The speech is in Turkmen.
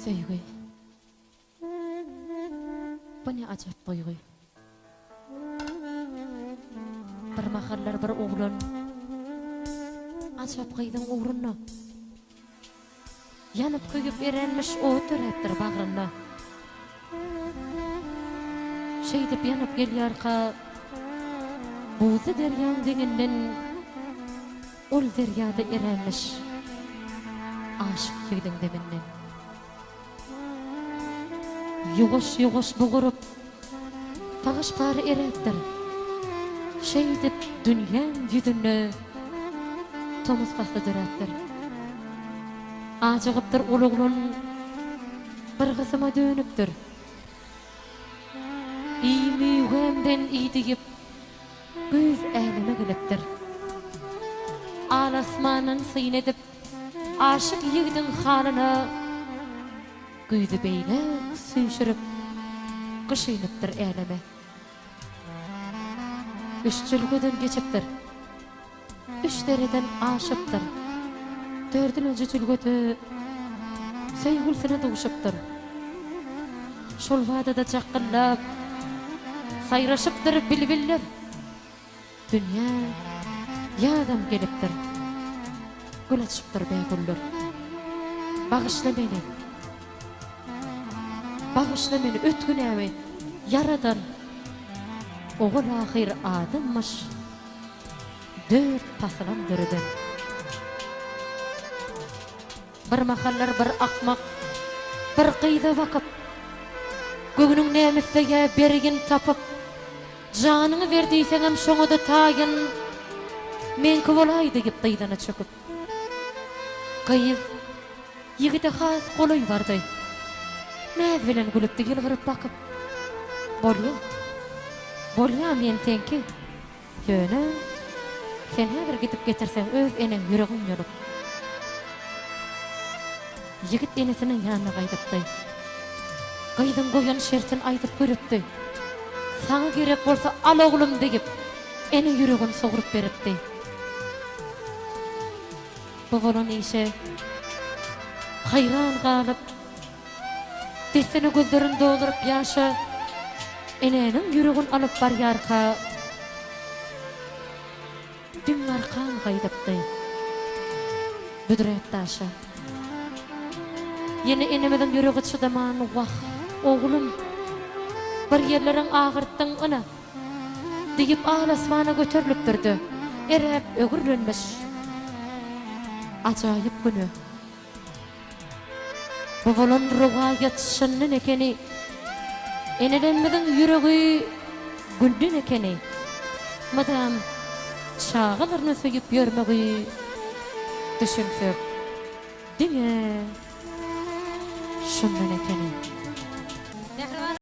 Söýgi. Bu ne ajap duýgy. Bir mahallar bir oglan ajap gyzyň ugrunda ýanyp köýüp erenmiş ot döräpdir bagrynda. Şeýdip ýanyp gelýärka buzly derýaň deňinden Ol derýada eränmiş aşyk ýigdiň deminden. Ýuwaş-ýuwaş buguryp, pagyş-para eräpdir. Şeýdip dünýäň ýüzünde tomus pasly döräpdir. Ajygypdyr ol oglan bir gysyma dönüpdir. Iý miwämden iý diýip, Güýz äleme gelipdir. Al asmandan syn edip, aşyk ýigidiň halyna Güýzi beýläk süýşürip, gyş inipdir äleme. Üç jülgeden geçipdir. Üç dereden aşypdyr. Dördünji jülgede söýgülisine duşupdyr. Şol bada-da jakgyllap, saýraşypdyr bilbiller. Dünýä ýazam gelipdir. Gül açypdyr bägüller. Bagyşla meni. Bagyşla meni, öt günämi, Ýaradan. Ogul ahyr adammyş. Dört pasylam döreden. Bir mahallar bir akmak bir gyza bakyp, Göwnüň näme isleýä bergin tapyp, Janyňy ber diýseňem şoňa-da taýyn, Meňki bolaý diýip dyzyna çöküp. Gyz ýigide has golaý bardy. Näz bilen gülüpdi ýylgyryp bakyp. Bolýa. Bolýa men seňki. Ýöne, sen häzir gidip getirseň öz eneň ýüregin ýolup. Ýigit enesiniň ýanyna gaýdypdy. Gyzyň goýan şertini aýdyp görüpdi. Saňa gerek bolsa al oglum diýip, ene ýüregini sogrup beripdi. Bu bolan işe haýran galyp, Dessine gözlerin dolduryp ýaşa, Enäniň ýüregin alyp barýarka, Diňarkan gaýdypdy büdräp daşa. Ýene enemiziň ýüregi çydaman, Wah, oglum, bir ýerleriň agyrtdyň, ynha! Diýip, al-asmana göterilipdir-de, eräp öwrülenmiş. Ajaýyp güne. Bu bolan rowaýat çyndan ekeni, Enelerimiziň ýüregi gülden ekeni. Mydam çagalaryny söýüp ýörmegi düşünsek diňe şundan ekeni.